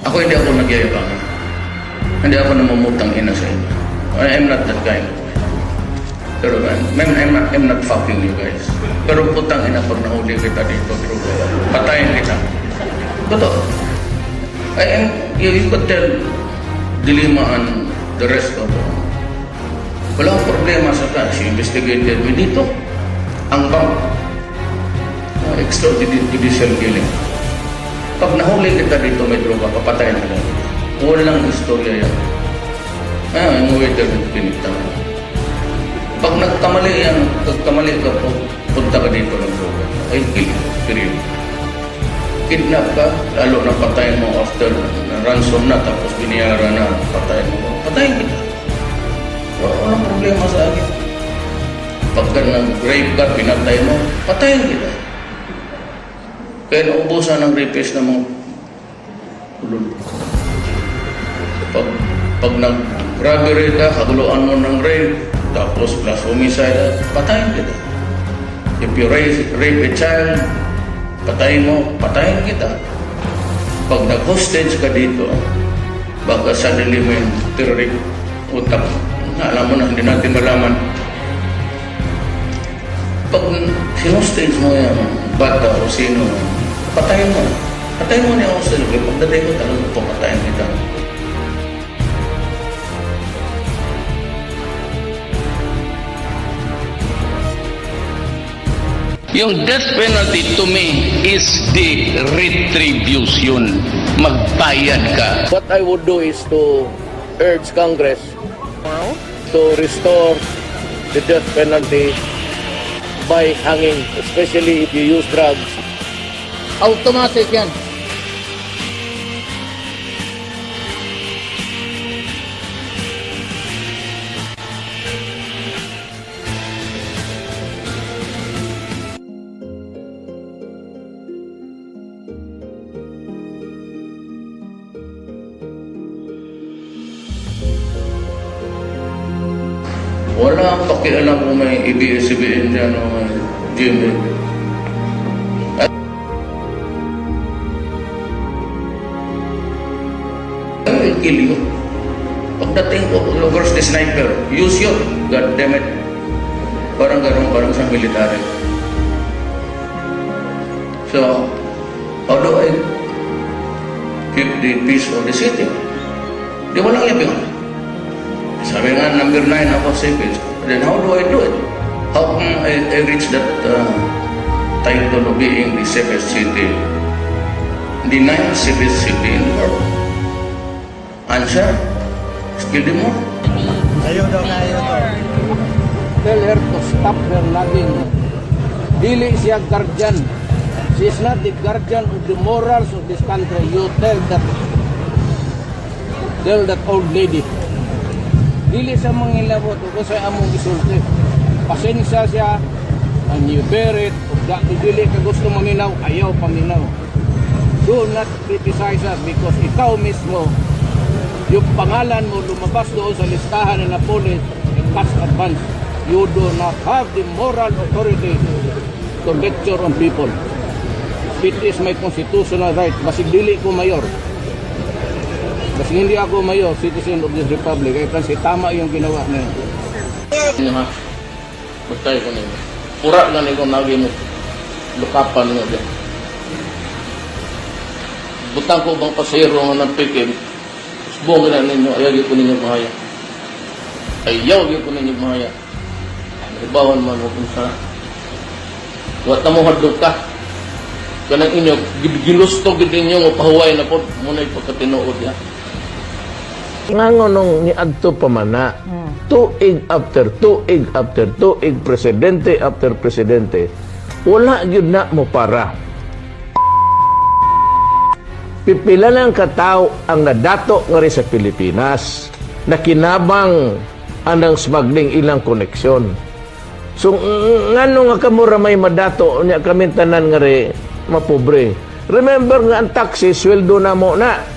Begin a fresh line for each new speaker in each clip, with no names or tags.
Ako, hindi ako nagyayabang. Hindi ako namumutang ina sa inyo. I am not that kind of guy. Pero I'm not fucking you guys. Pero putang ina, pag nahuli kita dito, bro, patayin kita. Totoo. I am, you could tell De Lima and the rest of them. Wala akong problema sa cash. You investigated me dito. Ang bank. Extrajudicial killing. Pag nahuli kita dito may droga, papatayin ka lang. Walang istorya yan. Ah, ang waiter pinita. Pag nagkamali yan, nagkamali ka po, punta ka dito ng droga. Ay, kill, period. Kidnap ka, lalo na patayin mo after na ransom na, tapos binayaran na, patayin mo. Patayin kita. Walang problema sa akin. Pagka nag-rape ka, pinatay mo, patayin kita. Kaya naubusan ng rapist ng mga ulol. Pag nag-robbery ka, kaguluhan mo ng rape, tapos plus homicide, patayin kita. If you rape a child, patayin mo, patayin kita. Pag nag-hostage ka dito, baka suddenly may terrorist utak, na alam mo na, hindi natin malaman. Pag sinostage mo yung bata o sino, patayin mo. Patayin mo niya hostage. Pagdating ko talaga, papatayin kita. Yung death penalty to me is the retribution. Magbayad ka.
What I would do is to urge Congress to restore the death penalty by hanging, especially if you use drugs.
Automatic yan.
Wala akong pakialam kung may ABS-CBN dyan o may GMA. I will kill you. Pagdating ko, where's the sniper? Use your, God damn it. Parang ganun, parang sa military. So, how do I keep the peace of the city? Di walang yabi. Sabi nga, number 9 ako safest. Then how do I do it? How can I reach that title of being the safest city? The ninth safest city in the world. Answer? Kill them more.
Ayaw daw na, ayaw daw.
Tell her to stop her nagging. Dili siya guardian. She is not the guardian of the morals of this country. You tell that old lady. Dili sa mangilabot ug sa among gisulti. Pasensya siya and you bear it. Ug da dili ka gusto maminaw, ayaw paminaw. Do not criticize us because ikaw mismo, yung pangalan mo lumabas doon sa listahan ng police in cash advance. You do not have the moral authority to lecture on people. It is my constitutional right. Basig dili ko mayor. Basig hindi ako mayor, citizen of this republic. Ay kasi tama yung ginawa niya.
Inyo ha? Magtayo ko ninyo. Pura na ko nagi mo. Lukapan mo dyan. Butang ko bang pasero nga ng pikim. Usbong na ninyo. Ayaw ko ninyo mahaya. Ayaw ko ninyo mahaya. Ibawan man mo kung sa wat na mo hadlok ka. Kanang inyo, ginusto gid ninyo nga pahuway na po. Muna pagkatinuod ya.
Nganong niadto pa man na, tuig after tuig after tuig, presidente after presidente, wala gyud na mo para. Pipila lang katao ang nadato ngari sa Pilipinas na kinabang anang smuggling ilang koneksyon. So ngano nga kamo ra may madato nya kami tanan ngari mapobre? Remember nga ang taxi sweldo na mo na.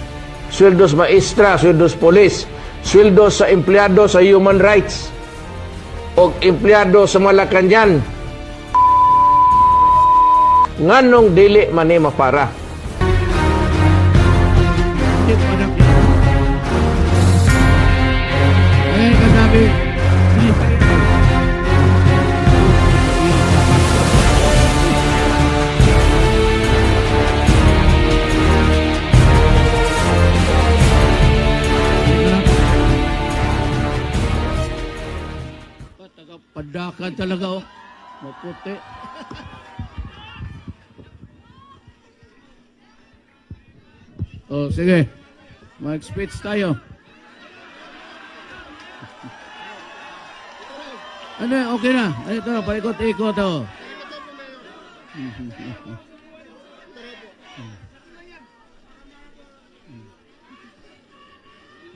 Sweldo sa maestra, sweldo sa polis, sweldo sa empleyado sa human rights o empleyado sa Malacanang. Nganong dili man ni mapara?
Grabe. Padakan talaga oh. Maputi. Oh, sige. Mag-speech tayo. Ano, okay na. Ano ito na, paikot-ikot oh.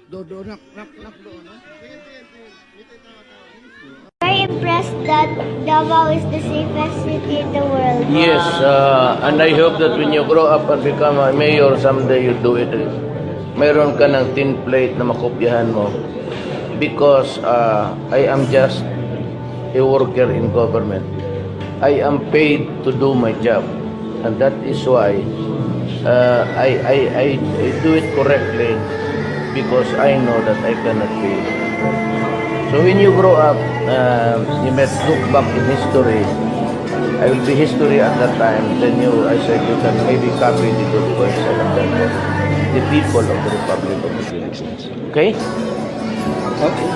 Do, do, nak, nak, nak, do, ano?
Very impressed that Davao is the safest city in the world.
Yes, and I hope that when you grow up and become a mayor, someday you do it. Mayroon ka ng tin plate na makopyahan mo. Because I am just a worker in government. I am paid to do my job. And that is why I do it correctly because I know that I cannot fail. So when you grow up, you may look back in history. I will be history at that time. Then you, I said, you can maybe copy the good works I have done for the people of the Republic of the Philippines. Okay? Okay.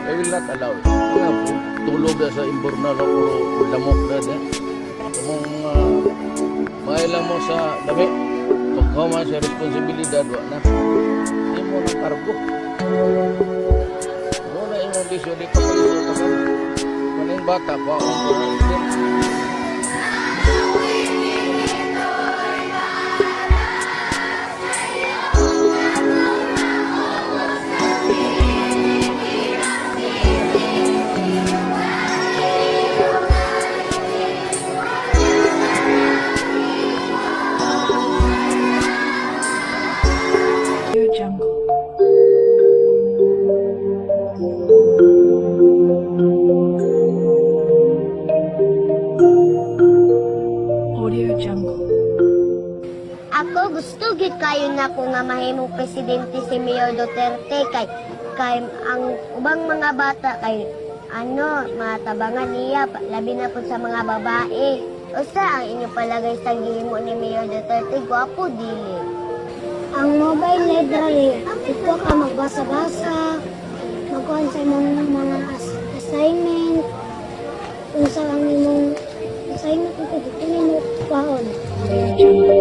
I will not allow it. Nga, tulog na sa imburnal o lamok na na. Kung mga mailang mo sa dami, pagkaman sa responsibilidad, wa na. Imo ng kargo. Muna imong bisyo, di pa kayo sa kaning bata pa.
Audio Jungle. Audio Jungle.
Ako gusto gid kayo nako nga mahimong presidente si Mayor Duterte kay kay ang ubang mga bata kay ano matabangan niya labi na pud sa mga babae. Usa ang inyong palagay sa gihimo ni Mayor Duterte, gwapo dili?
Ang mobile library, ito ka magbasa-basa, magkuhan sa imong mga assignment, unsa ang imong assignment ito, dito nimo kuhaon.
Audio Jungle.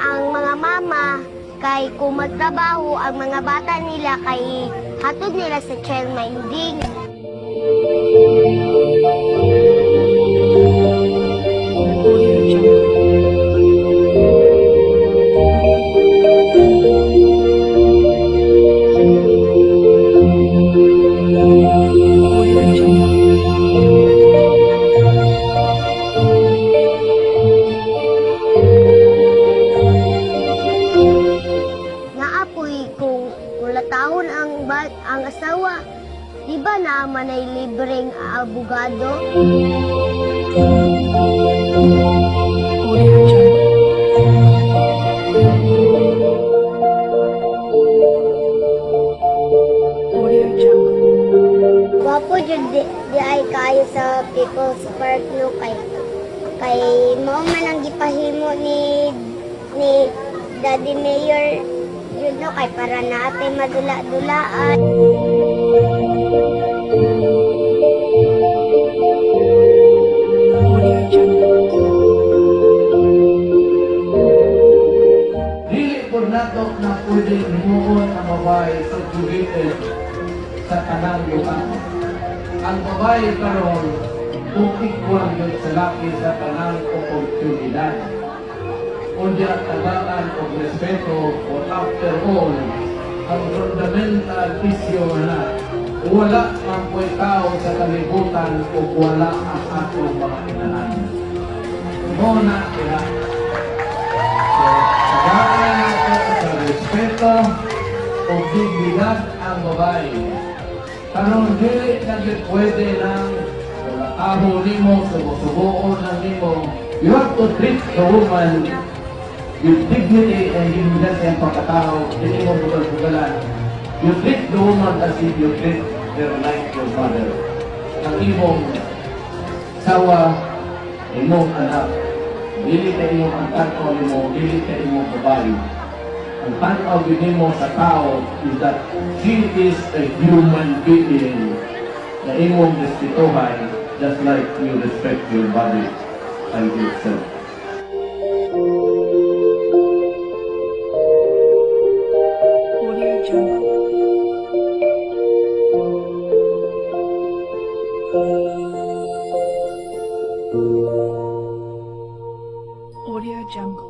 Ang mga mama kay kung magtrabaho ang mga bata nila kay hatod nila sa childminding.
Audio Jungle. Audio Jungle.
Naapoy kung kulatahon ang ang asawa. Di ba naa man ay libreng abogado?
Audio Jungle.
park, no, kay kay mao man ang gipahimo ni Daddy Mayor yun, no, kay para naa tay madula-dulaan.
Audio Jungle.
Dili po nato na pwede himuon ang babae subjugated sa tanang lugar. Ang babae karon kung equal yun sa laki sa tanang oportunidad. Unya tagaan og respeto, for after all, ang fundamental issue na wala man po'y tao sa kalibutan o wala ang atong mga inahan. Mao na diha. So, tagaan nato sa respeto o dignidad ang babae. Karon dili na gyud pwede nang wala nimo, subo-subuon lang nimo. You have to treat the woman with dignity and dignidad sa iyang pagkatao, dili mo bugal-bugalan. You treat the woman as if you treat her like your mother. Ang imong sawa, imong anak, dili ka imong ang tanaw nimo, dili ka imong babae. Ang tanaw gyud nimo sa tao is that she is a human being na imong respetuhan just like you respect your body and yourself.
Audio Jungle. Audio Jungle.